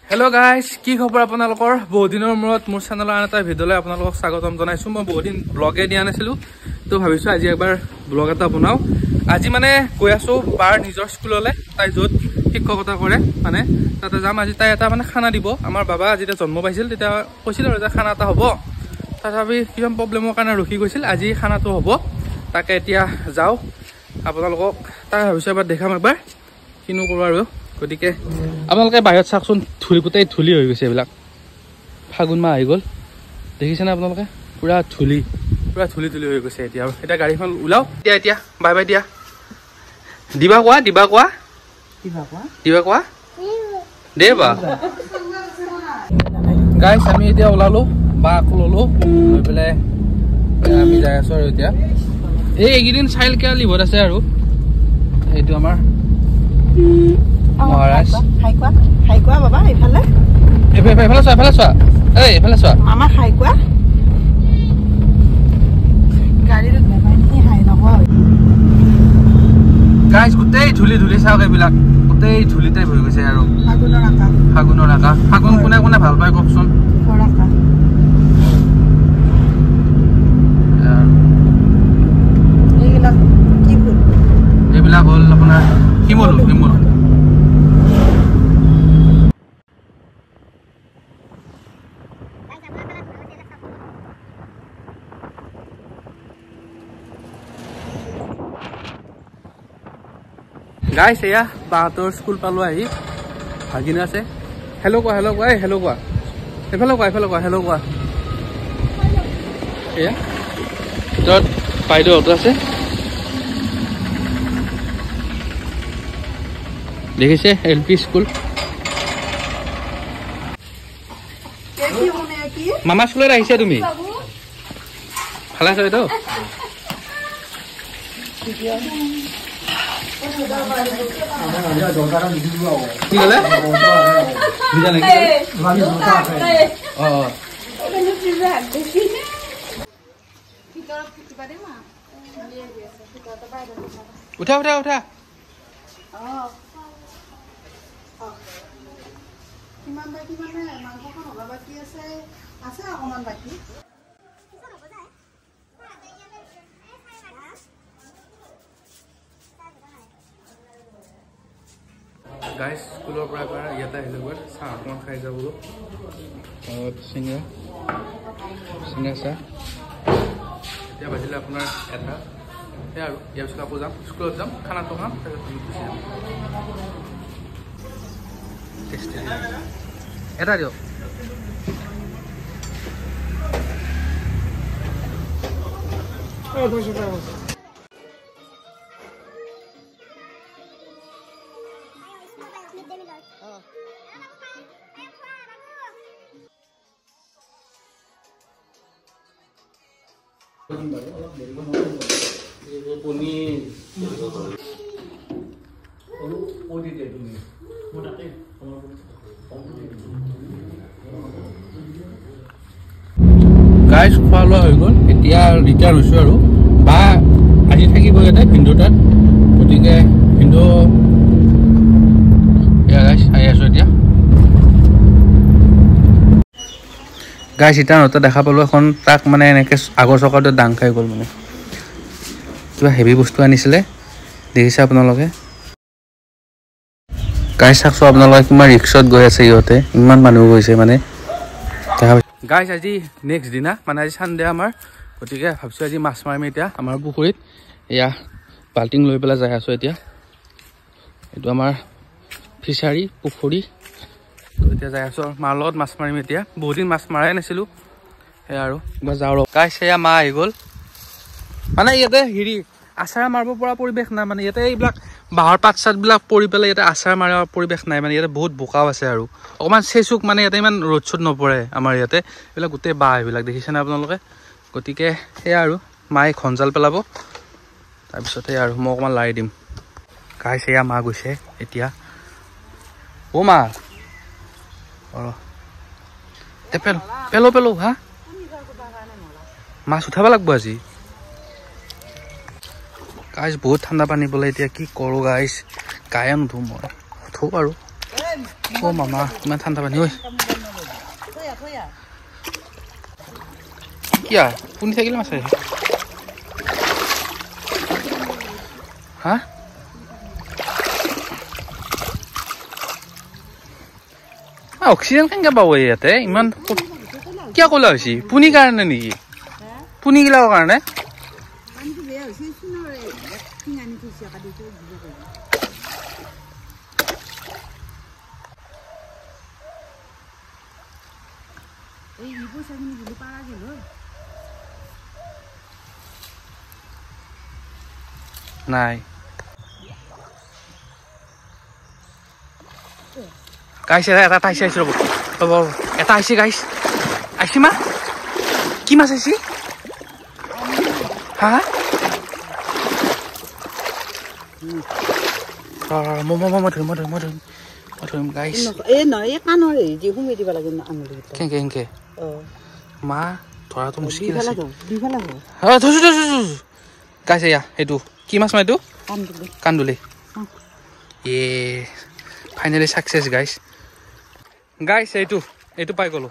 Hello' guys, কি খবৰ আপোনালোকৰ? বহুত দিনৰ মূৰত মোৰ চেনেলৰ আন এটা ভিডিঅ'লৈ আপোনালোকক স্বাগতম জনাইছোঁ। মই বহুত দিন ব্লগে দিয়া নাছিলোঁ, তো ভাবিছোঁ আজি একবাৰ ব্লগ এটা বনাওঁ। আজি মানে গৈ আছোঁ বাৰ নিজৰ স্কুললৈ, তাই য'ত শিক্ষকতা কৰে মানে তাতে যাম। আজি তাই এটা মানে খানা দিব। আমাৰ বাবা যেতিয়া জন্ম পাইছিল তেতিয়া কৈছিল আৰু যে খানা এটা হ'ব, তথাপি কিমান প্ৰব্লেমৰ কাৰণে ৰখি গৈছিল। আজি খানাটো হ'ব, তাকে এতিয়া যাওঁ। আপোনালোকক তাকে ভাবিছোঁ এবাৰ দেখাম, এবাৰ কিনো কৰোঁ আৰু। গতিকে আপোনালোকে বাহিৰত চাওকচোন, ধূলি গোটেই ধূলি হৈ গৈছে। এইবিলাক ফাগুন মাহ আহি গ'ল, দেখিছেনে আপোনালোকে? পূৰা ধূলি, পূৰা ধূলি ধূলি হৈ গৈছে এতিয়া। এতিয়া গাড়ীখন ওলাওঁ। এতিয়া এতিয়া বাই বাই দিয়া। দিবা কোৱা, দিবা কোৱা, দিবা কোৱা, দে বা। গাইছ আমি এতিয়া ওলালো, বা আকৌ ল'লো, লৈ পেলাই আমি যাই আছো আৰু। এতিয়া এই এইকেইদিন চাইল্ড কেয়াৰ লিভত আছে আৰু। এইটো আমাৰ মহাৰাজ। খাই কোৱা, খাই কোৱা বাবা, এইফালে এইফালে চোৱা, এইফালে চোৱা, এই এইফালে চোৱা। মামা খাই কোৱা। গাড়ীত হাই নহয় গাইজ, গোটেই ধূলি ধূলি চাওক, এইবিলাক গোটেই ধূলি টাইপ হৈ গৈছে আৰু। ফাগুনৰ আকাশ, ফাগুনৰ আকাশ। ফাগুন কোনে কোনে ভাল পায় কওকচোন? এইবিলাক হ'ল আপোনাৰ শিমলু, শিমলু। গাইছ এয়া বাহঁতৰ স্কুল পালোঁ আহি। ভাগিন আছে। হেল্ল' কোৱা, হেল্ল' কোৱা, এই হেল্ল' কোৱা, এইফালে কোৱা, এইফালে কোৱা, হেল্ল' কোৱা। এয়া ভিতৰত বাইদেউহঁতো আছে, দেখিছে? L P school. মামা স্কুলত আহিছা তুমি? ভালে আছা বাইদেউ? কি ক'লে? বুজা নাই। অঁ, উঠা উঠা উঠা। কিমান বাকী মানে মাংসখন হ'ব বাকী আছে, আছে অকণমান বাকী। গাইজ স্কুলৰ পৰা এবাৰ ইয়াতে আহিলোঁ, এবাৰ চাহ অকণমান খাই যাব বোলো। চিঙৰা, চিঙৰা চাহ। এতিয়া বাজিলে আপোনাৰ এটা। সেয়া আৰু ইয়াৰ পিছত আকৌ যাম, স্কুলত যাম, খানাটো খাম, তাৰপিছত আমি গুচি যাম। টেষ্টি এটা দিয়ক। গাইজ খোৱা লোৱা হৈ গ'ল, এতিয়া ৰিটাৰ্ণ হৈছোঁ আৰু। বা আজি থাকিব ইয়াতে ভিনদেউ তাত, গতিকে ভিনদেউ গাইজ আহি আছোঁ এতিয়া। গাইজ ৰিটাৰ্ণ দেখা পালোঁ এখন ট্ৰাক, মানে এনেকৈ আগৰ চকাটো দাং খাই গ'ল, মানে কিবা হেভি বস্তু আনিছিলে, দেখিছে আপোনালোকে? গাইজ চাওকচোন আপোনালোকে কিমান ৰিক্সত গৈ আছে ইহঁতে, ইমান মানুহ গৈছে মানে। গাইজ আজি নেক্সট দিনা, মানে আজি চানডে আমাৰ, গতিকে ভাবিছোঁ আজি মাছ মাৰিম এতিয়া আমাৰ পুখুৰীত। এয়া বাল্টিং লৈ পেলাই যাই আছোঁ এতিয়া। এইটো আমাৰ ফিচাৰী পুখুৰী। এতিয়া যাই আছোঁ মাৰ লগত মাছ মাৰিম এতিয়া, বহুত দিন মাছ মৰাই নাছিলোঁ। সেয়া আৰু কিবা যাওঁ। গাইজ এয়া মা আহি গ'ল। মানে ইয়াতে হেৰি আচাৰ মাৰিব পৰা পৰিৱেশ নাই, মানে ইয়াতে এইবিলাক বাঁহৰ পাত চাতবিলাক পৰি পেলাই ইয়াতে আচাৰ মাৰা পৰিৱেশ নাই, মানে ইয়াতে বহুত বোকাও আছে আৰু অকণমান চেচুক, মানে ইয়াতে ইমান ৰ'দ চ'দ নপৰে আমাৰ ইয়াতে। এইবিলাক গোটেই বাঁহ এইবিলাক দেখিছেনে আপোনালোকে? গতিকে সেয়া আৰু মায়ে ঘনজাল পেলাব, তাৰপিছতে আৰু মই অকণমান লাই দিম। গাইজ এয়া মা গৈছে এতিয়া। অ' মা, অঁ পেলো পেলো পেলো, হা মাছ উঠাব লাগিব আজি। গাইজ বহুত ঠাণ্ডা পানী বোলে, এতিয়া কি কৰোঁ গাইজ? গায়ে নুধো মই, উঠো আৰু। অ' মামা ইমান ঠাণ্ডা পানী ঐ। কিয় পুনি থাকিলে মাছ আহিছে? হা, অক্সিজেন কেনেকৈ পাব ইয়াতে? ইমান কিয় ক'লা হৈছে? পুনি কাৰণে নেকি? পুনিগিলাৰ কাৰণে? নাই গাইছ, এটা আহিছে, আহিছে, ৰ'ব ৰ'ব, এটা আহিছে গাইছ, আহিছে মা। কি মাছ আহিছে? হা, মই ধৰিম, মই ধৰিম, মই ধৰিম, মই ধৰিম গাইছ। কেনেকে কেনেকে মা ধৰাটো মুস্কিল আছে। ধৰিছো ধৰিছো ধৰিছো গাইছ, এয়া সেইটো কি মাছ মা? এইটো কান্দুলি। এ ফাইনেলি ছাকচেছ গাইছ। গাইছ এইটো এইটো পাই গ'লো,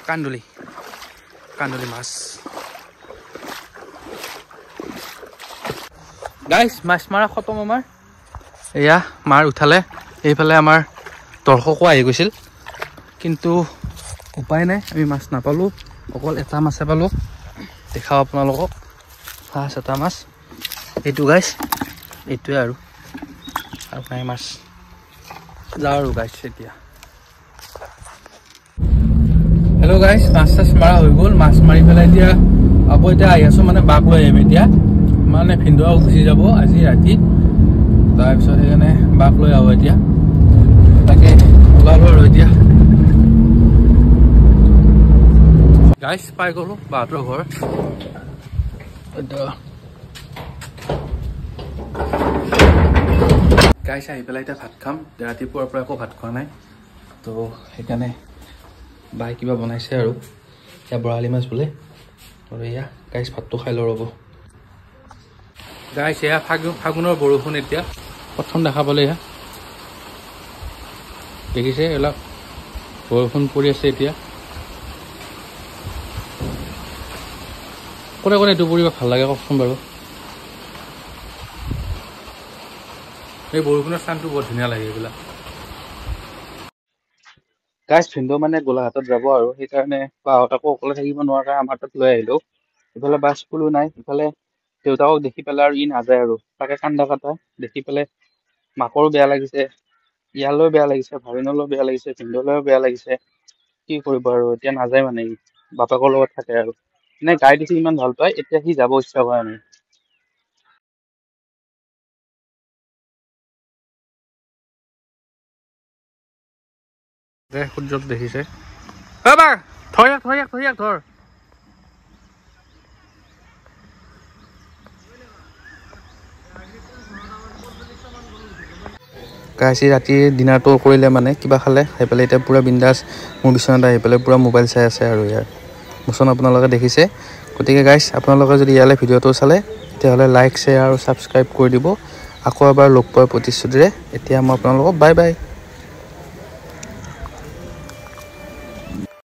কান্দুলি, কান্দুলি মাছ। গাইছ মাছ মাৰা খতম আমাৰ। এয়া মাৰ উঠালে। এইফালে আমাৰ দৰ্শকো আহি গৈছিল, কিন্তু উপায় নাই, আমি মাছ নাপালোঁ, অকল এটা মাছে পালোঁ। দেখাওঁ আপোনালোকক, ফাৰ্ষ্ট এটা মাছ এইটো গাইছ, এইটোৱে আৰু নাই মাছ। যাওঁ আৰু গাইছ এতিয়া। হেল্ল' গাইছ, মাছ চাছ মাৰা হৈ গ'ল। মাছ মাৰি পেলাই এতিয়া আকৌ এতিয়া আহি আছোঁ, মানে বাক লৈ আহিম এতিয়া, মানে ভিনদেউ গুচি যাব আজি ৰাতি, তাৰপিছত সেইকাৰণে বাক লৈ আহোঁ এতিয়া, তাকে ওলালোঁ আৰু এতিয়া। গাইছ পাই গ'লোঁ বাহঁতৰ ঘৰ। এতিয়া গাইছ আহি পেলাই এতিয়া ভাত খাম। ৰাতিপুৱাৰ পৰা একো ভাত খোৱা নাই, তো সেইকাৰণে বাই কিবা বনাইছে আৰু এয়া বৰালি মাছ বোলে। আৰু এয়া গাইছ ভাতটো খাই লওঁ ৰ'ব। গাইছ এয়া ফাগুনৰ বৰষুণ এতিয়া প্ৰথম দেখা পালে। এয়া দেখিছে এইবিলাক বৰষুণ পৰি আছে এতিয়া। কোনে কোনে এইটো পৰিৱেশ ভাল লাগে কওকচোন বাৰু। এই বৰষুণৰ স্থানটো বৰ ধুনীয়া লাগে এইবিলাক। গাইছ ভিনদেউ মানে গোলাঘাটত যাব আৰু সেইকাৰণে বাহঁত আকৌ অকলে থাকিব নোৱাৰা আমাৰ তাত লৈ আহিলোঁ। ইফালে বাছ স্কুলো নাই, ইফালে দেউতাকক দেখি পেলাই আৰু ই নাযায় আৰু তাকে কান্দা কাটা দেখি পেলাই মাকৰো বেয়া লাগিছে, ইয়ালৈও বেয়া লাগিছে, ভাবিনলৈও বেয়া লাগিছে, ভিনদেউলৈও বেয়া লাগিছে। কি কৰিব আৰু এতিয়া নাযায় মানে ই বাপেকৰ লগত থাকে আৰু। এনে গাই দেখি ইমান ভাল পায়, এতিয়া সি যাব ইচ্ছা কৰা নাই। সূৰ্যক দেখিছে। ধৰ ইয়াক, ধৰ ইয়াক, ধৰ ইয়াক, ধৰ। গাইছ ৰাতি ডিনাৰটো কৰিলে, মানে কিবা খালে, খাই পেলাই এতিয়া পূৰা বিন্দাছ মোৰ বিচনাত আহি পেলাই পূৰা মোবাইল চাই আছে আৰু ইয়াৰ মোচন আপোনালোকে দেখিছে। গতিকে গাইছ আপোনালোকে যদি ইয়ালৈ ভিডিঅ'টো চালে তেতিয়াহ'লে লাইক, শ্বেয়াৰ আৰু ছাবস্ক্ৰাইব কৰি দিব। আকৌ এবাৰ লগ পোৱাৰ প্ৰতিশ্ৰুতিৰে এতিয়া মই আপোনালোকক বাই বাই।